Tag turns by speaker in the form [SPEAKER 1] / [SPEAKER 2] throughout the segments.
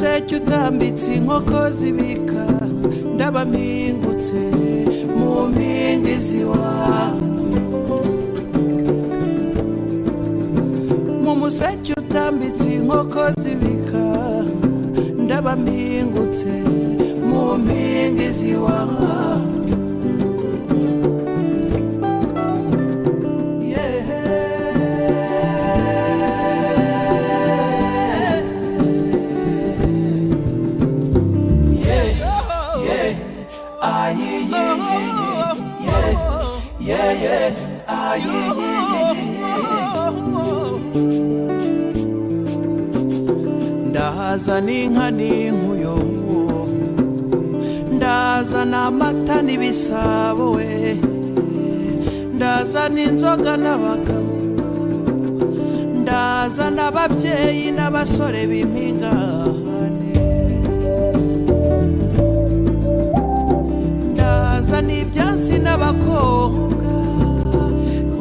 [SPEAKER 1] Museke utambitse inkoko zibika, ndaba mpingutse mu mpinga z'iwanyu. Mu museke utambitse inkoko zibika, ndaba mpingutse mu mpinga z'iwanyu. Ndazana inka n'inkuyo, ndazana amata n'ibisabo we, ndazana inzoga n'abagabo, ndazana ababyeyi n'abasore b'impingane, ndazana ibyansi n'abakobwa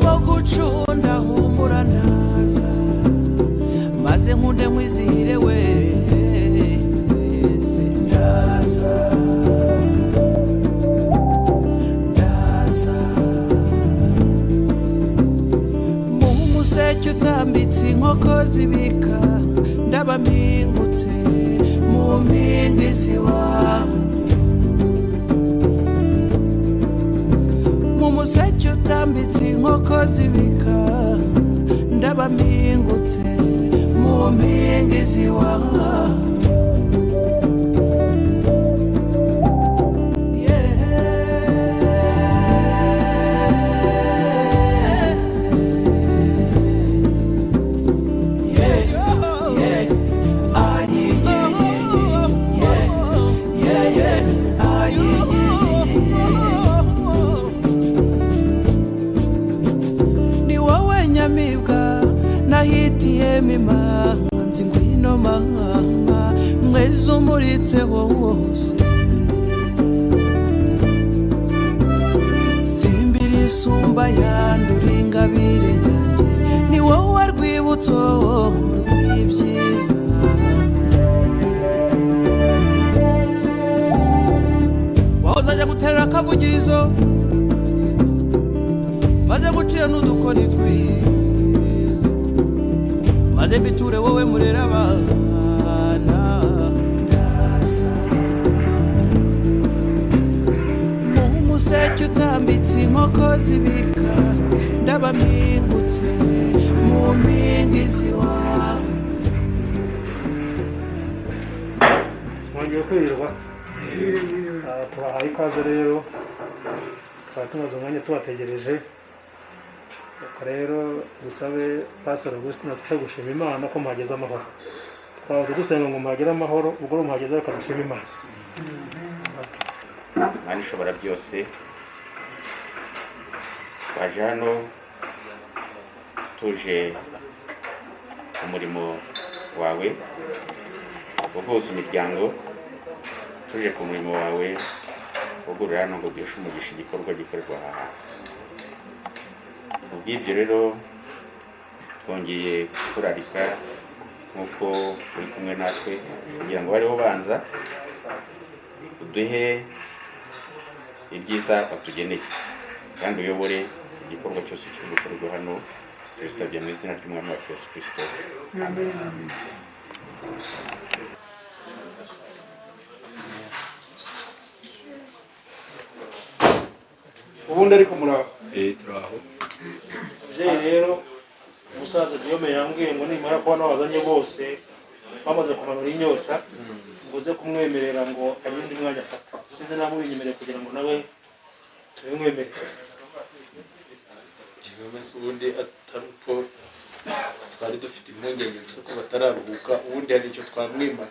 [SPEAKER 1] bo gucunda. Humura, ndaza maze nkunde nkwizihire wese. Ndaza, ndaza mu museke utambitse inkoko zibika, ndaba mpingutse mu mpinga z'iwanyu. Mu museke utambitse inkoko zibika, ndaba mpingutse mu mpinga z'iwanyu. Ni wowe nyamibwa nahitiyemo imanzi, ngwino mama mweze umuritse wose. Simbira isumba yandura ingabire yanjye, ni wowe rwibutso rw'ibyiza. Wahoze ajya guterera akavugirizo, maze gucira n'udukoni twiza, maze mbiture wowe murera abana. Ndaza mu museke utambitse inkoko zibika, ndaba mpingutse mu mpinga z'iwawe.
[SPEAKER 2] Mwongeye kwirirwa. Tubahaye ikaze rero, tukaba tumaze umwanya tubategereje. Reka rero dusabe Pastor Augustin adufashe gushima Imana ko muhageze amahoro. Twahoze dusenga ngo muhagere amahoro, ubwo rero muhageze, reka dushime Imana.
[SPEAKER 3] Imana ishobora byose, twaje hano tuje umurimo wawe wo guhuza imiryango, tuje ku murimo wawe wo guhurira hano ngo duheshe umugisha igikorwa gikorerwa aha hantu. Kubw'ibyo rero twongeye kurarika nk'uko uri kumwe natwe kugira ngo bariho banza uduhe ibyiza watugeneye kandi uyobore igikorwa cyose kiri gukorerwa hano. Tubisabye mu izina ry'Umwami wacu Yesu Kirisito, amen.
[SPEAKER 4] Ubundi ariko muraho?
[SPEAKER 5] Turaho.
[SPEAKER 2] Mubyeyi rero, umusaza Guillaume yambwiye ngo nimara kubona wazanye bose bamaze kumanura inyota, ngo uze kumwemerera ngo agire undi mwanya afata. Sinzi nawe ubinyemereye kugira ngo nawe tubimwemerere.
[SPEAKER 5] Guillaume se ubundi atari uko twari dufite impungenge gusa ko batararuhuka, ubundi hari icyo twamwima?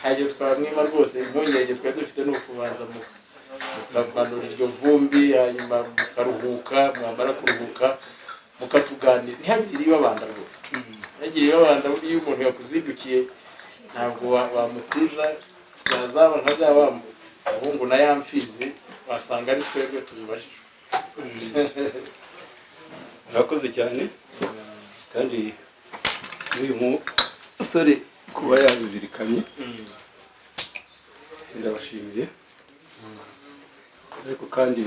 [SPEAKER 5] Ntacyo twamwima rwose. Impungenge twari dufite ni ukubanza mukamanura iryo vumbi, hanyuma mukaruhuka, mwamara kuruhuka mukatuganira. Ntihagire ibabanda rwose, ntihagire ibabanda. Iyo umuntu yakuzindukiye ntabwo wamutiza, byazaba nka bya wa muhungu na ya mfizi, wasanga ari twebwe tubibajijwe.
[SPEAKER 6] Murakoze cyane. Kandi n'uyu musore
[SPEAKER 4] Kuba yabizirikanye, ndabashimiye. Ariko kandi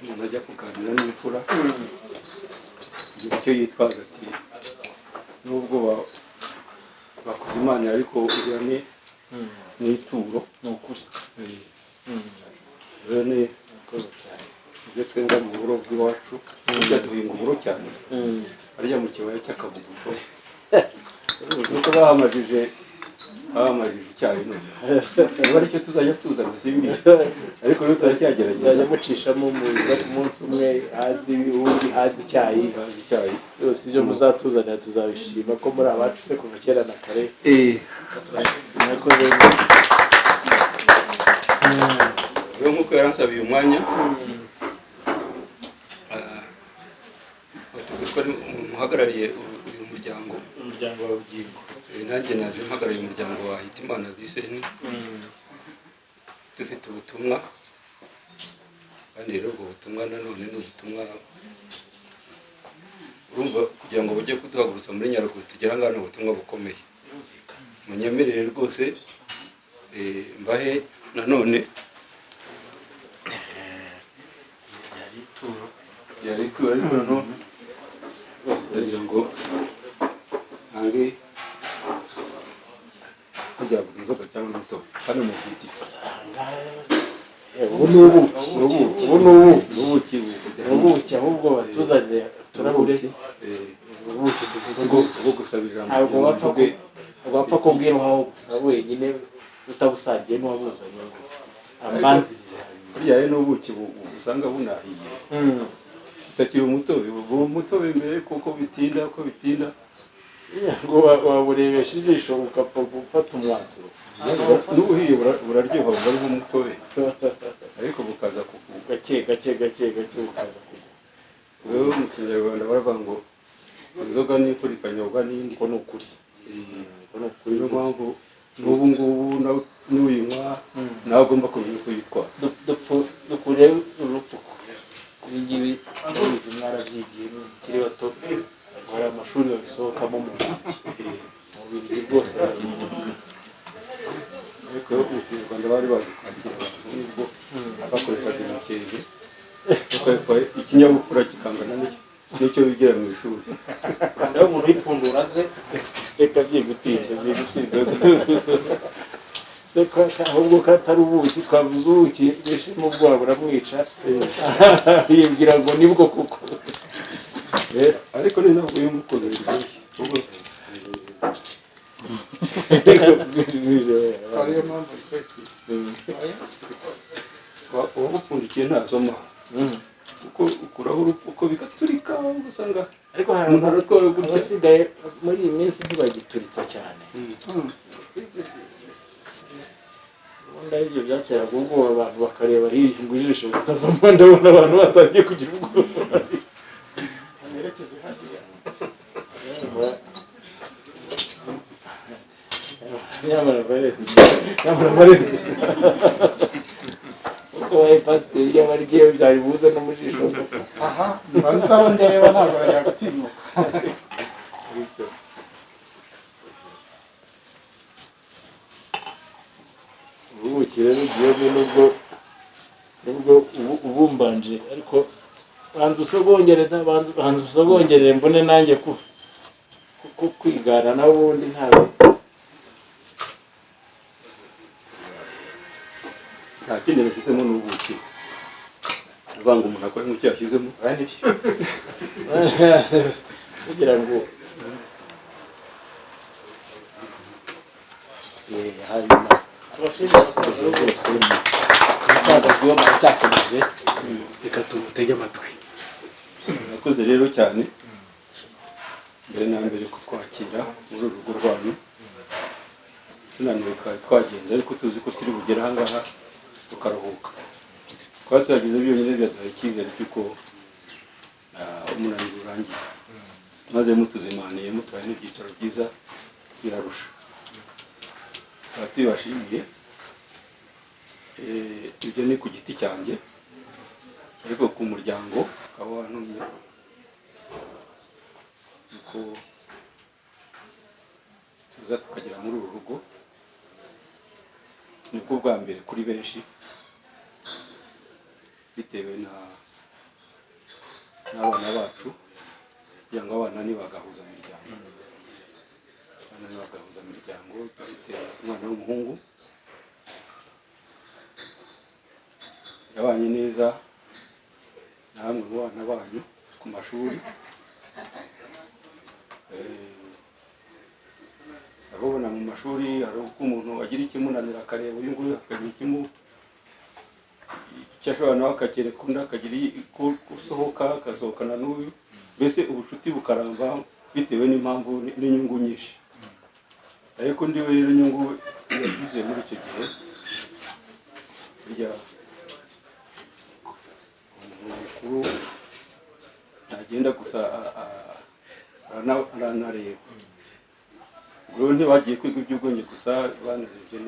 [SPEAKER 4] umuntu ajya kuganira n'imfura agira icyo yitwaza, ati nubwo bakoze Imana, ariko ugira ni n'ituro.
[SPEAKER 5] Ni ukuri.
[SPEAKER 4] Rero ni
[SPEAKER 5] Murakoze cyane.
[SPEAKER 4] ibyo twenga mu buro bw'iwacu. Burya duhinga uburo cyane harya mu kibaya cy'Akabuguto, nuko bahamajije icyayi. None niba aricyo tuzajya tuzana simbizi, ariko rero turacyagerageza.
[SPEAKER 5] Muzajya mucishamo mu umunsi umwe hazi uwundi, hazi icyayi.
[SPEAKER 4] Hazi icyayi.
[SPEAKER 5] Byose ibyo muzatuzanira tuzabishima, ko muri abacu se kuva kera na kare. Murakoze.
[SPEAKER 4] Rero nk'uko yaransabiye umwanya, batubwiye ko ari umuntu uhagarariye uyu muryango.
[SPEAKER 5] Umuryango wa Bugingo.
[SPEAKER 4] Nanjye naje mpagarariye umuryango wa Hitimana Viseni. Dufite ubutumwa, kandi rero ubwo butumwa nanone ni ubutumwa urumva kugira ngo bujye kuduhagurutsa muri Nyaruguru tugera ngaha, ni ubutumwa bukomeye. Munyemerere rwose, mbahe nanone.
[SPEAKER 5] Yari ituro.
[SPEAKER 4] Yari ituro, ariko noneho
[SPEAKER 5] rwose
[SPEAKER 4] ndagira ngo ntange, burya inzoga cyangwa umutobe hano mu bwite iki?
[SPEAKER 5] Ubu ni ubuki.
[SPEAKER 4] Ni ubuki.
[SPEAKER 5] Ubu ni ubuki.
[SPEAKER 4] Ni ubuki.
[SPEAKER 5] Ni ubuki, ahubwo batuzanire uturahure. Ubuki tubusogongere.
[SPEAKER 4] Bwo gusaba ijambo
[SPEAKER 5] Ntabwo
[SPEAKER 4] kugira ngo
[SPEAKER 5] wapfa
[SPEAKER 4] mvuge.
[SPEAKER 5] Ntabwo wapfa kubwira uwawe gusa wenyine utabusangiye n'uwabuzanye ngo ambanzirize.
[SPEAKER 4] Burya rero n'ubuki usanga bunahiye, butakiri umutobe, buba umutobe mbere kuko bitinda, uko bitinda.
[SPEAKER 5] Ngo waburebesha ijisho ukapfa gufata umwanzuro.
[SPEAKER 4] N'ubuhiye buraryoha, buba ari nk'umutobe, ariko bukaza kuku
[SPEAKER 5] Gake gake gake gake bukaza kugwa.
[SPEAKER 4] Rero mu Kinyarwanda baravuga ngo inzoga n'imfura ikanyobwa n'indi.
[SPEAKER 5] Uko ni ukuri. Uko ni ukuri.
[SPEAKER 4] Niyo mpamvu n'ubu ngubu nawe n'uyinywa nawe agomba kumenya uko yitwara.
[SPEAKER 5] Dukure urupfuko. Ibi ngibi ndabizi mwarabyigiye mukiri bato, hari amashuri babisohokamo mu Bubiligi, mu Bubiligi rwose barabigira.
[SPEAKER 4] Ariko mu Kinyarwanda bari bazi kwakira abantu, nubwo bakoreshaga imikenke, ariko ikinyabupfura kikangana n'icyo bigira mu ishuri.
[SPEAKER 5] Nawe umuntu wipfundura aze, reka byigutinza byigutinza se ko ahubwo ko atari ubuki twavuze. Ubuki bwishima, ubwoba buramwica, yibwira ngo nibwo kuko.
[SPEAKER 4] Ariko ni ntabwo yumva ukuntu biryoshye. Ubwo
[SPEAKER 6] Ariyo mpamvu rikwiye.
[SPEAKER 4] Uwagupfundikiye ntasoma, kuko ukuraho urupfuko bigaturika, ugasanga
[SPEAKER 5] Ariko hari
[SPEAKER 4] umuntu aratwara gutya.
[SPEAKER 5] abasigaye muri iyi minsi ntibagituritsa cyane. Ubundi aribyo byateraga ubwoba, abantu bakareba hirya ngo ijisho ritavamo. Ndabona abantu batangiye kugira ubwoba.
[SPEAKER 6] Amerekeze hariya.
[SPEAKER 5] Nyamara Valens, nyamara Valens, uko wabaye pasiteri iyo abaryiye byari buze no mu jisho.
[SPEAKER 6] Aha mba nzi aho ndeba, ntabwo yagutinyuka.
[SPEAKER 5] Ubuki rero Guillaume, nubwo ubumbanje, ariko banza usogongere da, banza usogongerere mbone nanjye ku kwigana nawe, ubundi ntabwo.
[SPEAKER 4] Nta kindi nashyizemo, ni ubuki. Uvuga ngo umuntu akore nk'icyo yashyizemo.
[SPEAKER 5] Kugira ngo hanyuma rwose umusaza Guillaume aracyakomeje, reka tumutege amatwi.
[SPEAKER 4] Murakoze rero cyane, mbere na mbere kutwakira muri uru rugo rwanyu. Tunaniwe, twari twagenze, ariko tuzi ko turi bugere aha ngaha tukaruhuka. Kuba tuhageze byonyine byaduhaye icyizere cy'uko umunaniro urangiye, maze mutuzimaniye, mutuhaye n'ibyicaro byiza, birarusha, tukaba tubibashimiye. Ibyo ni ku giti cyanjye. Ariko ku muryango ukaba wantumye nuko tuza tukagera muri uru rugo, nibwo bwa mbere kuri benshi, bitewe na n'abana bacu, kugira ngo abana ntibagahuza imiryango, abana ntibagahuza imiryango. Dufite umwana w'umuhungu yabanye neza na bamwe mu bana banyu ku mashuri. Ababona mu mashuri hari uko umuntu agira ikimunanira akareba uyu nguyu, akagira ikimu icyo ashobora nawe akakereka undi, akagira uko usohoka akasohokana n'uyu, mbese ubucuti bukaramba bitewe n'impamvu n'inyungu nyinshi. Ariko undi we rero inyungu yagize muri icyo gihe, burya umuntu mukuru ntagenda gusa, aranareba. Ubwo rero ntibagiye kwiga iby'ubwenge gusa, banarebye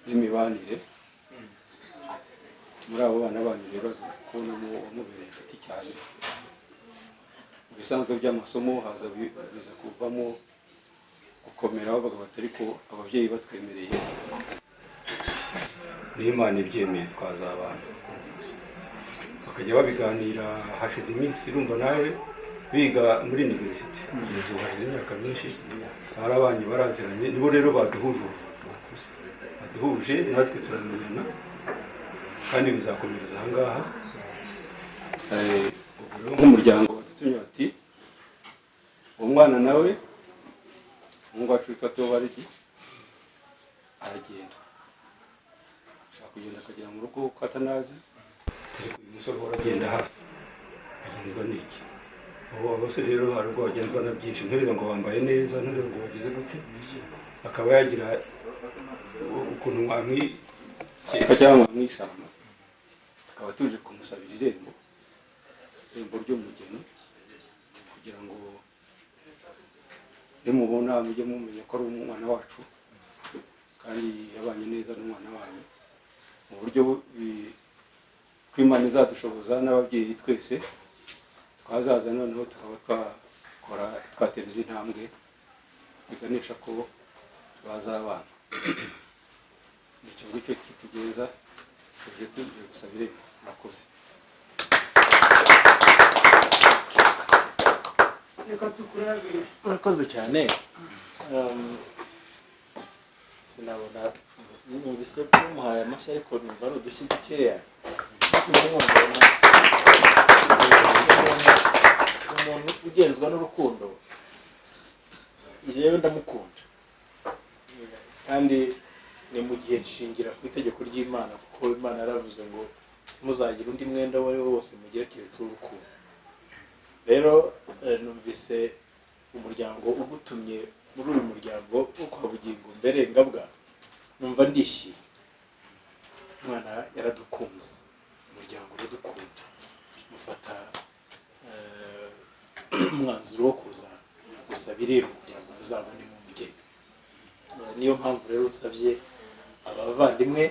[SPEAKER 4] n'imibanire muri abo bana banyu. Rero aza kubonamo wamubereye inshuti cyane. Mu bisanzwe by'amasomo haza biza kuvamo gukomera, bavuga bati ariko ababyeyi batwemereye, niyo Imana ibyemeye twazabana. Bakajya babiganira. Hashize iminsi, urumva nawe biga muri université, kugeza ubu hashize imyaka myinshi, barabanye, baraziranye. Nibo rero baduhuje ubu, baduhuje natwe turamenyana, kandi bizakomereza aha ngaha. Ubu rero nk'umuryango badutumye bati uwo mwana nawe, umuhungu wacu witwa Theobaridi, aragenda, ashaka kugenda akagera mu rugo kuko atanazi. Ariko uyu musore uhora agenda hafi agenzwa n'iki? Ubu abasore rero hari ubwo bagenzwa na byinshi, nturebe ngo bambaye neza, nturebe ngo bagize gute, akaba yagira ukuntu mwamwikeka cyangwa mwamwishama. Tukaba tuje kumusabira irembo, irembo ry'umugeni, kugira ngo nimubona mujye mumenya ko ari umwana wacu, kandi yabanye neza n'umwana wanyu mu buryo ko Imana izadushoboza n'ababyeyi twese twazaza, noneho tukaba twakora, twatera indi ntambwe biganisha ko bazabana. Icyo ngicyo kitugeza tuje tuje gusaba irembo. Murakoze.
[SPEAKER 6] Reka tukurabire.
[SPEAKER 5] Murakoze cyane. Sinabona numvise ko muhaye amashyi, ariko numva ari udushyi dukeya. Mwumva amashyi. Umuntu ugenzwa n'urukundo, jewe ndamukunda, kandi ni mu gihe nshingira ku itegeko ry'Imana, kuko Imana yaravuze ngo muzagira undi mwenda uwo ari wo wose mugira keretse uw'urukundo. Rero numvise umuryango ugutumye muri uyu muryango wo kwa Bugingo mbere ngabwa, numva ndishimye. Umwana yaradukunze, umuryango uradukunda, mufata umwanzuro wo kuza gusaba irembo kugira ngo muzabone umugeni. Niyo mpamvu rero nsabye abavandimwe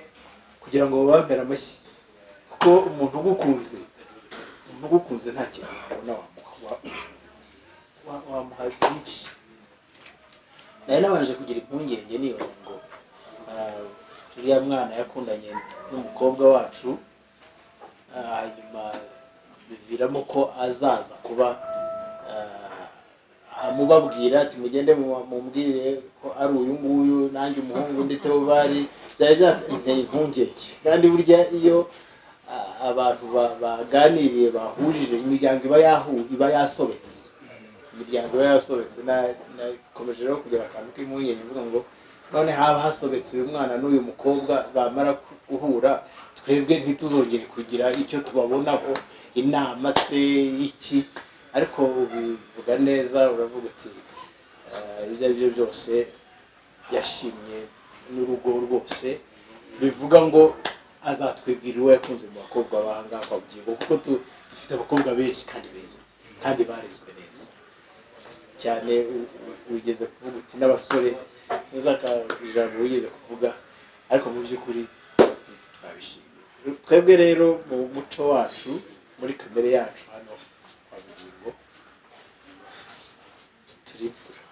[SPEAKER 5] kugira ngo babambere amashyi, kuko umuntu ugukunze, umuntu ugukunze nta kintu wabona wamuha byinshi. Nari nabanje kugira impungenge nibaza ngo uriya mwana yakundanye n'umukobwa wacu, hanyuma biviramo ko azaza kuba amubabwira ati mugende mumbwire ko ari uyu nguyu, nanjye umuhungu ndi Theobald. Byari byanteye impungenge, kandi burya iyo abantu baganiriye, bahujije imiryango, iba iba yasobetse, imiryango iba yasobetse. Nakomeje rero kugira akantu k'impungenge mvuga ngo none haba hasobetse uyu mwana n'uyu mukobwa, bamara guhura twebwe ntituzongere kugira icyo tubabonaho inama se iki? Ariko ubivuga neza, uravuga uti ibyo ari byo byose yashimye n'urugo rwose, bivuga ngo azatwibwira uwo yakunze mu bakobwa b'ahangaha kwa Bugingo, kuko dufite abakobwa benshi kandi beza kandi barezwe neza cyane. Wigeze kuvuga uti n'abasore, sinzi ijambo wigeze kuvuga, ariko mu by'ukuri twabishimiye. Twebwe rero mu muco wacu, muri kamere yacu hano kwa Bugingo, turi imfura,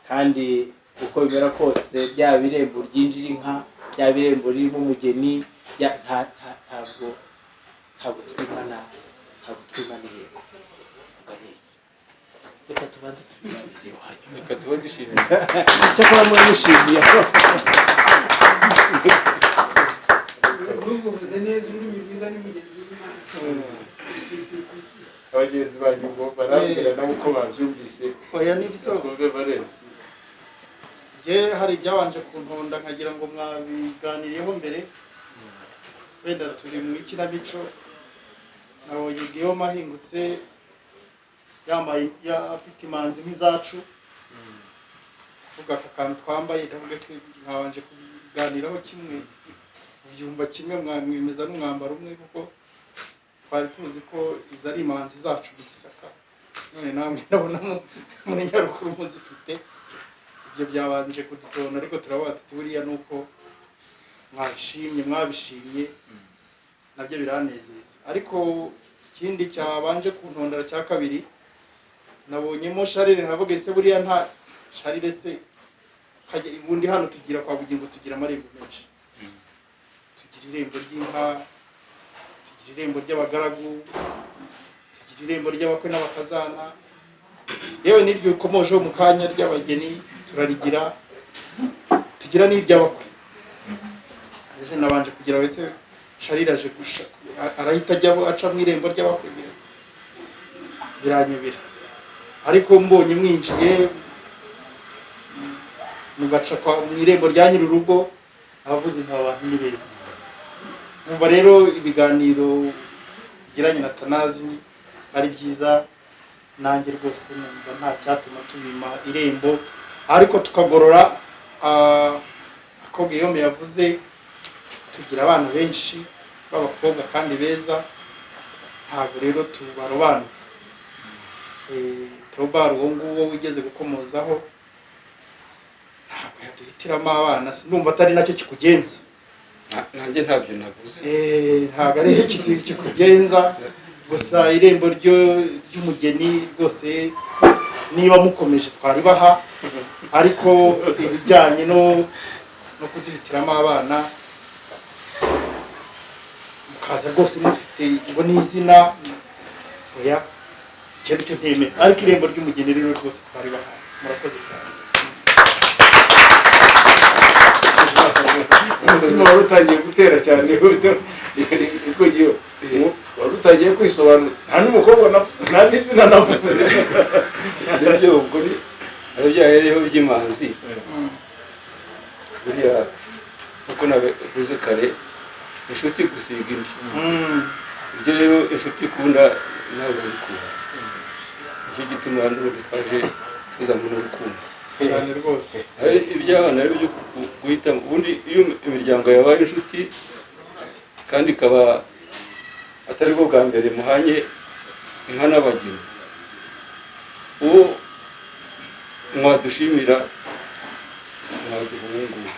[SPEAKER 5] kandi uko bimera kose, byaba irembo ryinjira inka, byaba irembo ririmo umugeni, ntabwo twimana irembo. Uganire, reka tubanze tubiganireho hanyuma.
[SPEAKER 4] Reka tuba dushimiye.
[SPEAKER 5] Cyakora murabishimiye.
[SPEAKER 1] Ntuvuze neza ururimi rwiza ni mugenzi w'Imana.
[SPEAKER 5] Abagenzi banyu ngo barambwira nabo uko babyumvise.
[SPEAKER 6] Oya, nibyo.
[SPEAKER 5] Twumve Valens.
[SPEAKER 6] Ye, hari ibyabanje kuntonda nkagira ngo mwabiganiriyeho mbere, wenda turi mu ikinamico. Nabonye Guillaume ahingutse yambaye afite imanzi nk'izacu, kuvuga aka kantu twambaye, ndavuga se mwabanje kubiganiraho kimwe, byumva kimwe, mwamwemeza n'umwambaro umwe, kuko twari tuzi ko izi ari imanzi zacu mu Gisaka, none namwe ndabona muri Nyaruguru muzifite. Ibyo byabanje kudutona, ariko turavuga tuti buriya ni uko mwabishimye, nabyo biranezeza. Ariko ikindi cyabanje kuntondera cya kabiri, nabonyemo Sharire, nkavuga ese buriya nta Sharire se ubundi hano tugira kwa Bugingo tugira amarembo menshi: tugira irembo ry'inka, tugira irembo ry'abagaragu, tugira irembo ry'abakwe n'abakazana, yewe n'iryo ukomojeho mu kanya ry'abageni turarigira, tugira n'iry'abakwe. Ejo nabanje kugira wese Sharire aje arahita ajya aca mu irembo ry'abakwe, biranyobera. Ariko mbonye mwinjiye mugaca mu irembo rya nyir'urugo, abavuze nka abantu ni beza. Numva rero ibiganiro bigiranye na Tanazi ari byiza. Nanjye rwose numva nta cyatuma tubima irembo, ariko tukagorora ako Guillaume yavuze. Tugira abana benshi b'abakobwa kandi beza, ntabwo rero tubarobanura. Theobald uwo nguwo wigeze gukomozaho ntabwo yaduhitiramo abana, numva atari nacyo kikugenza.
[SPEAKER 4] Nanjye ntabyo navuze.
[SPEAKER 6] Ntabwo ari kikugenza. Gusa irembo ry'umugeni rwose niba mukomeje twaribaha, ariko ibijyanye no kuduhitiramo abana, mukaza rwose mufite ngo n'izina, oya, icyo nicyo ntemera. Ariko irembo ry'umugeni rero rwose twaribaha. Murakoze cyane.
[SPEAKER 5] Umutima wari utangiye gutera cyane, niko gihe wari utangiye kwisobanura, nta n'umukobwa navuze, nta n'izina navuze.
[SPEAKER 4] Nibyo, ubwo ni ari byahereyeho by'imanzi. Buriya nkuko nabivuze kare, inshuti gusiga indi. Ibyo rero inshuti ikunda nawe urabikunda, nicyo gituma n'ubundi twaje tuzanywe n'urukundo.
[SPEAKER 6] Cyane rwose.
[SPEAKER 4] Hari iby'abana rero byo guhitamo. Ubundi iyo imiryango yabaye inshuti kandi ikaba atari bwo bwa mbere muhanye inka n'abageni, uwo mwadushimira mwaduha ubu ngubu.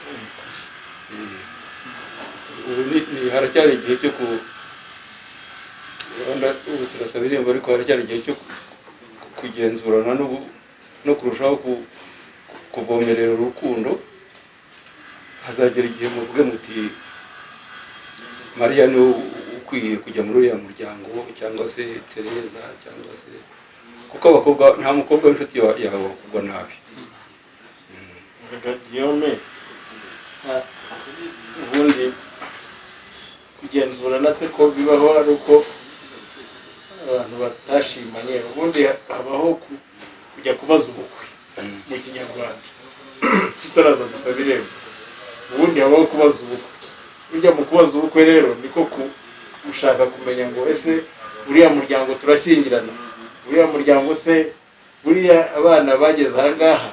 [SPEAKER 4] Ubu haracyari igihe cyo ku urabona ubu turasaba irembo, ariko haracyari igihe cyo kugenzurana no kurushaho kuvomerera urukundo. Hazagera igihe muvuge muti Mariya niwe ukwiye kujya muri uriya muryango, cyangwa se Tereza, cyangwa se kuko abakobwa, nta mukobwa w'inshuti yawe wakugwa nabi.
[SPEAKER 5] Guillaume, ubundi kugenzura na se ko bibaho ari uko abantu batashimanye? Ubundi habaho kujya kubaza ubukwe mu Kinyarwanda, tutaraza gusaba irembo. Ubundi habaho kubaza ubukwe. Burya mu kubaza ubukwe rero niko gushaka kumenya ngo ese uriya muryango turashyingirana, uriya muryango se buriya abana bageze aha ngaha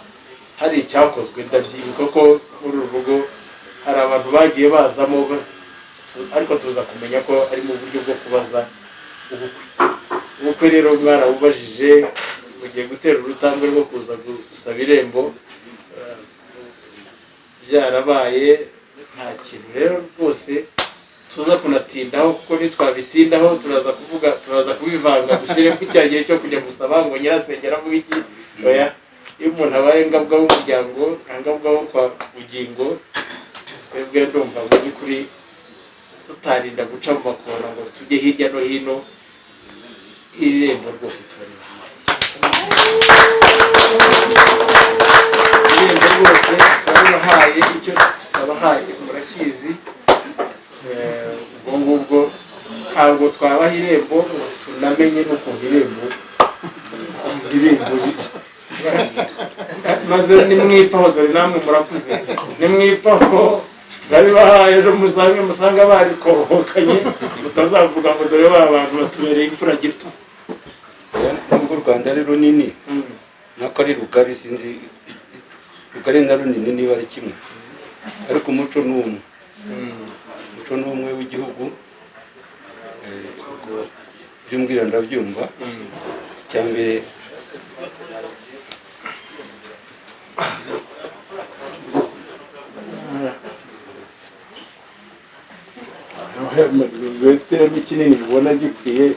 [SPEAKER 5] hari icyakozwe. Ndabyibuka ko muri uru rugo hari abantu bagiye bazamo, ariko tuza kumenya ko ari mu buryo bwo kubaza ubukwe. Ubukwe rero mwarabubajije, mugiye gutera urutambwe rwo kuza gusaba irembo, byarabaye, nta kintu rero rwose. Tuza kunatindaho kuko nitwabitindaho turaza kuvuga, turaza kubivanga, dushyiremo icya gihe cyo kujya gusaba ngo nyirasenge aravuga iki. Oya, iyo umuntu abaye ngabwa w'umuryango, nta ngabwa wo kwa Bugingo, twebwe ndumva mu by'ukuri tutarinda guca mu makona ngo tujye hirya no hino. Irembo rwose turaribahaye, irembo rwose turabibahaye, icyo tutabahaye murakizi. Ubwo ngubwo ntabwo twabaha irembo ngo tunamenye n'ukuntu irembo maze nimwipfaho, dore namwe murakuze, nimwipfaho turabibahaye, ejo musange musanga barikohokanye, mutazavuga ngo dore ba bantu batubereye imfura gito.
[SPEAKER 4] Nubwo u Rwanda ari runini, nako ari rugari, sinzi rugari na runini niba ari kimwe, ariko umuco ni umwe, umuco ni umwe w'igihugu. Ubwo ibyo umbwira ndabyumva. Icya mbere
[SPEAKER 5] Weteremo kinini ubona gikwiye.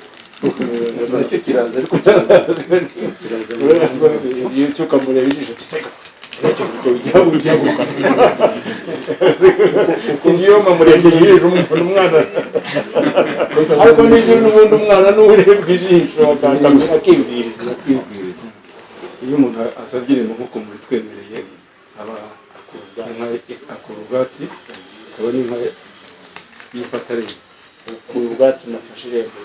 [SPEAKER 4] Nacyo kiraza, ariko kiraza.
[SPEAKER 5] Iyo ukamureba ijisho, sega sega icyo ujya ujya gukora iyo mamurebye ijisho umuntu umwana, ariko n'ijisho n'ubundi umwana n'urebwa ijisho akibwiriza.
[SPEAKER 4] Akibwiriza. Iyo umuntu asabye irembo nk'uko mubitwemereye, aba akura ubwatsi, akaba n'inka yifata arembo.
[SPEAKER 5] Ukura ubwatsi unafashe irembo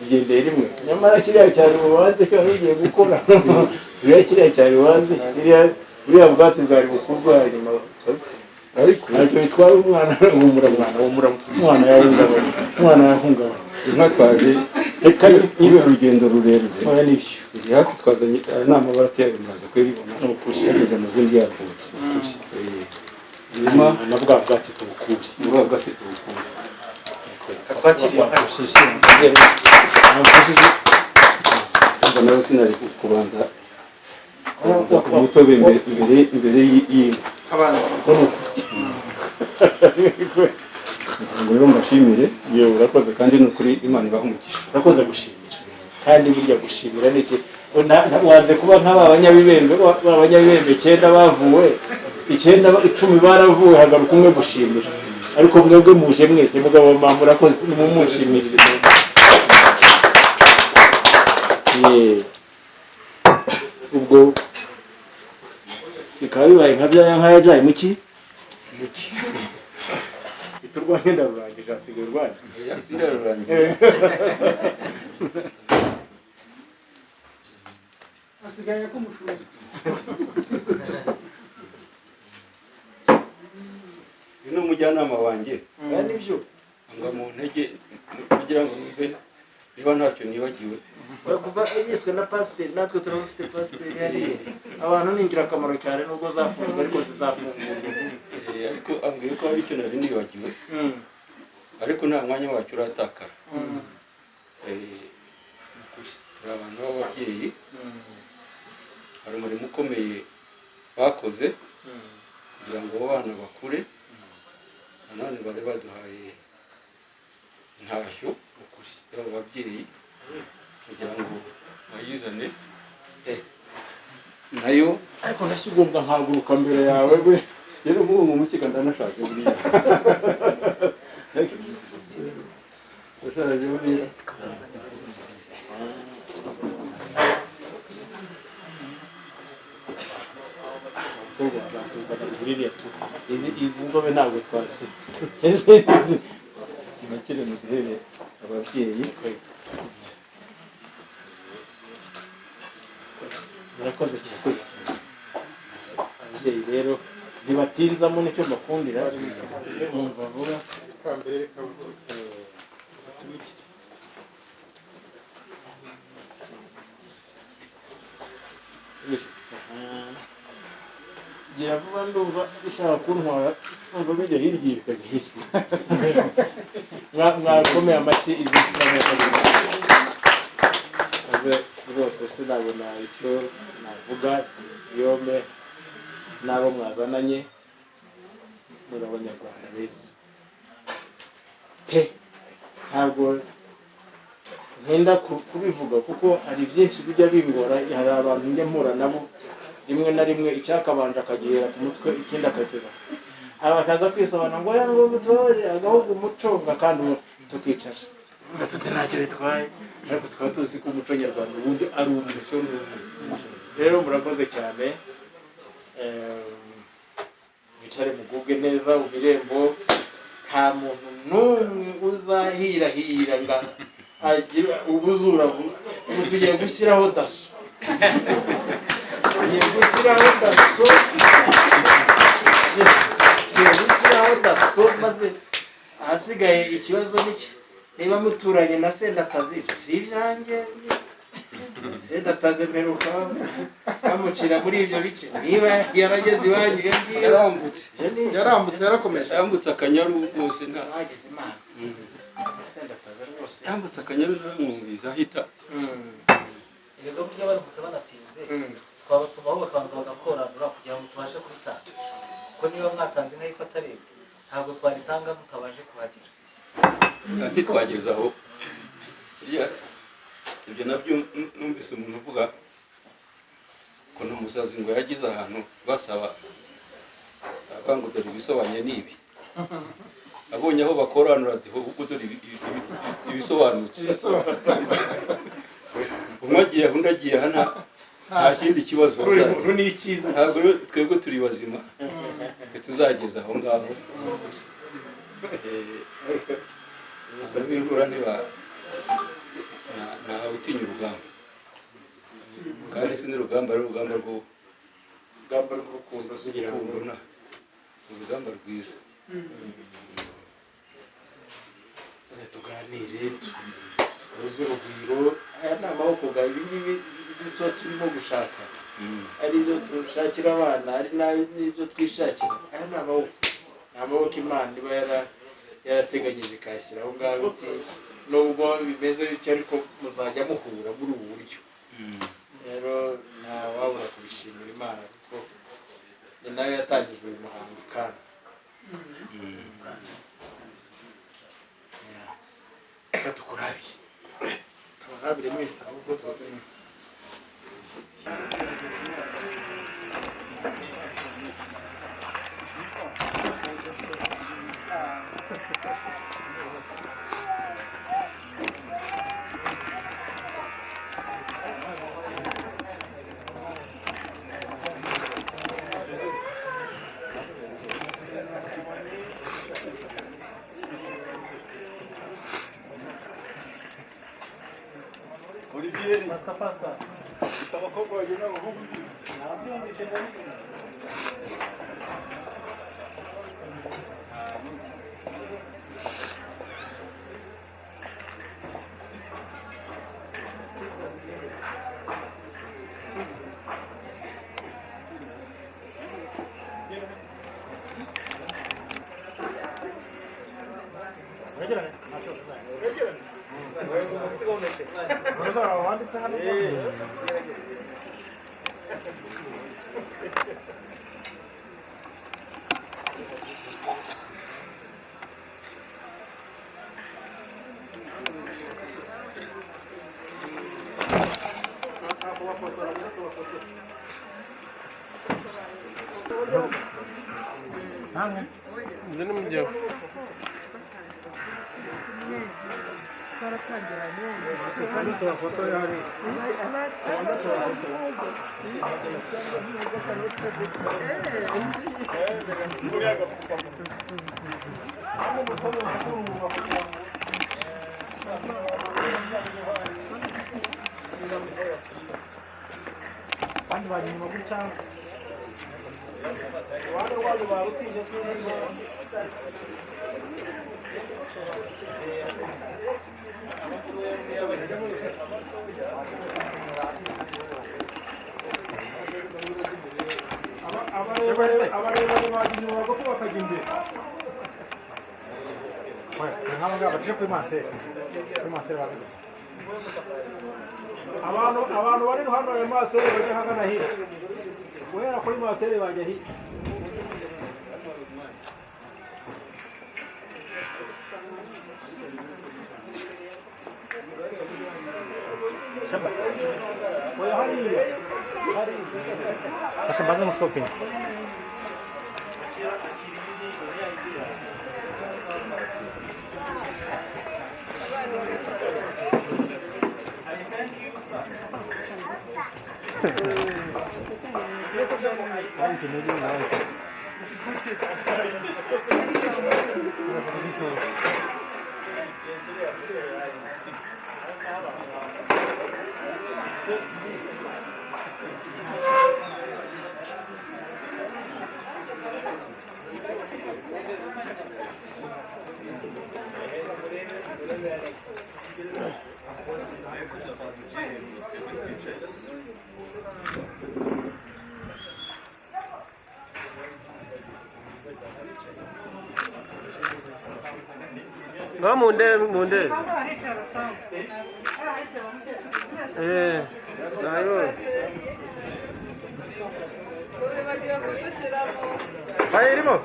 [SPEAKER 5] ugendeye rimwe, nyamara kiriya cyari bubanze kiba bigiye gukora buriya, kiriya cyari bubanze buriya bwatsi bwari bukurwa hanyuma,
[SPEAKER 4] ariko
[SPEAKER 5] ntacyo bitwara umwana. Humura mwana, humura umwana yahungabanye, umwana yahungabanye.
[SPEAKER 4] Inka twaje
[SPEAKER 5] reka
[SPEAKER 4] kubera urugendo rurerure.
[SPEAKER 5] Oya, nibyo.
[SPEAKER 4] Iri hafi twazanye, aya ni amabara ateye, muraza kuyibona yageze mu zindi yavutse. Hanyuma
[SPEAKER 5] na bwa bwatsi tubukure.
[SPEAKER 4] Bwa bwatsi tubukure.
[SPEAKER 5] Twakiriye.
[SPEAKER 4] Ubwo nawe sinari kubanza umutobe imbere y'inka.
[SPEAKER 6] Abanza.
[SPEAKER 4] Ngo rero mbashimire.
[SPEAKER 5] Yewe, urakoze.
[SPEAKER 4] Kandi ni ukuri Imana ibaha umugisha.
[SPEAKER 5] Urakoze gushimira, kandi burya gushimira ni iki? Wanze kuba nk'aba banyabibembe, ba banyabibembe 9 bavuwe, 9 10 baravuwe, hagaruka umwe gushimira. Ariko mwebwe muje mwese, mugabo mama murakoze, nimumushimire. Ubwo bikaba bibaye nka bya nka yabyaye muki iturwanye, ndarurangije, hasigaye urwanya.
[SPEAKER 1] Asigaye ko umushumba.
[SPEAKER 4] Uyu ni umujyanama wanjye.
[SPEAKER 5] Oya, nibyo.
[SPEAKER 4] Ngo mu ntege kugira ngo numve niba ntacyo nibagiwe.
[SPEAKER 5] Kuva yiswe na pasiteri, natwe turabafite pasiteri hariya. Abantu ni ingirakamaro cyane, nubwo zafunzwe ariko zizafungurwa.
[SPEAKER 4] Ariko ambwiye ko hari icyo nari nibagiwe, ariko nta mwanya wacyo uratakara. Turi abantu b'ababyeyi, hari umurimo ukomeye bakoze kugira ngo abo bana bakure. Nanone bari baduhaye intashyo y'abo babyeyi kugira ngo bayizane nayo.
[SPEAKER 5] Ariko ndashyigomba nkahaguruka mbere yawe we.
[SPEAKER 4] Rero nk'ubu mu mukiga ndanashaje buriya, ndashaje buriya.
[SPEAKER 5] Abakobwa bazatuzana buriya tu izi nzobe ntabwo twashyira izi.
[SPEAKER 4] Mwakire muduhere ababyeyi.
[SPEAKER 5] Murakoze cyane ababyeyi. Rero ntibatinzamo, nicyo mbakundira, bumva vuba.
[SPEAKER 6] Reka mbere, reka batumikire.
[SPEAKER 5] Gira vuba, ndumva bishaka kuntwara, ndumva bijya hirya bikajya hirya. Mwakomeye amashyi izi maze rwose sinabona icyo navuga. Yome n'abo mwazananye muri abanyarwanda beza. Pe, ntabwo nkenda kubivuga kuko hari byinshi bijya bingora. Hari abantu njya mpura nabo rimwe na rimwe, icyakabanje akagihera ku mutwe, ikindi akageza aba akaza kwisobanura ngo oya, ngo mutore agahugu umuco, ngo kandi ubu tukicara tuvuga tuti ntacyo bitwaye, ariko tukaba tuzi ko umuco nyarwanda ubundi ari umuco n'umwe. Rero murakoze cyane. Mwicare mugubwe neza mu irembo, nta muntu n'umwe uzahirahira ngo agire ubuzura. Ubu tugiye gushyiraho DASSO, tugiye gushyiraho DASSO, tugiye gushyiraho DASSO, maze ahasigaye ikibazo ni iki? Niba muturanye na Sendatazi, si ibyanjye. Sendatazi mperuka bamucira muri ibyo bice, niba yarageze iwanyu iyo ngiyo.
[SPEAKER 4] Yarambutse.
[SPEAKER 5] Ibyo ni
[SPEAKER 6] Yarambutse, yarakomeje.
[SPEAKER 4] Yambutse Akanyaru rwose, nta
[SPEAKER 5] Bagize Imana, Sendatazi rwose.
[SPEAKER 4] Yambutse Akanyaru, ntaramwumviza ahita.
[SPEAKER 7] Erega burya baramutse banatinze, twabatumaho bakabanza bagakoranura kugira ngo tubashe kubitanga, kuko niba mwatanze inka y'ifata, ntabwo twaritanga mutabanje kuhagera.
[SPEAKER 4] Ntitwageze aho. Burya ibyo nabyo numvise umuntu uvuga ukuntu umusazi ngo yagize ahantu basaba, avuga ngo dore ibisobanuye ni ibi, abonye aho bakoranura ati ahubwo dore ibisobanutse, umwe agiye aha, undi agiye aha, nta kindi kibazo
[SPEAKER 6] Kuri uyu
[SPEAKER 4] bazagira.
[SPEAKER 6] muntu ni icyiza.
[SPEAKER 4] Ntabwo rero twebwe turi bazima, ntituzageza aho ngaho. Ab'imvura ntiba ntawe utinya urugamba, kandi si n'urugamba, ari urugamba rwo
[SPEAKER 5] Urugamba rw'urukundo kugira ngo
[SPEAKER 4] rukundo, ni urugamba rwiza.
[SPEAKER 5] Maze tuganire, tuhuze urugwiro. Aya ni amaboko gawe, ibi ngibi ibyo tuba turimo gushaka, ari ibyo dushakira abana, ari n'ibyo twishakira. Aya ni amaboko, ni amaboko Imana iba yarateganyije ikayashyira aho ngaho, iti nubwo bimeze bityo ariko muzajya muhura muri ubu buryo. Rero nta wabura kubishimira Imana, kuko ni nayo yatangije uyu muhango. Kandi reka tukurabire.
[SPEAKER 6] Tubarabire mwese ahubwo.
[SPEAKER 4] Olivier.
[SPEAKER 2] Pasita, pasita.
[SPEAKER 4] Ufite abakobwa babiri n'abahungu.
[SPEAKER 2] Nabyumvise, ndabizi. Abandi bajya inyuma gutya, uruhande rwayo barutije sinzi. Abarebare bajya inyuma, bagufi bakajya imbere.
[SPEAKER 6] Bacishe kuri manseri, kuri manseri baze gusa.
[SPEAKER 2] Abantu bari iruhande ya masere bajya ahagana hirya, guhera kuri masere bajya hirya. Fasha mbanze musitopinge. Ngaho mundebe mundebe. Nayo. Vai irimo.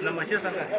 [SPEAKER 2] Na macheza ngapi?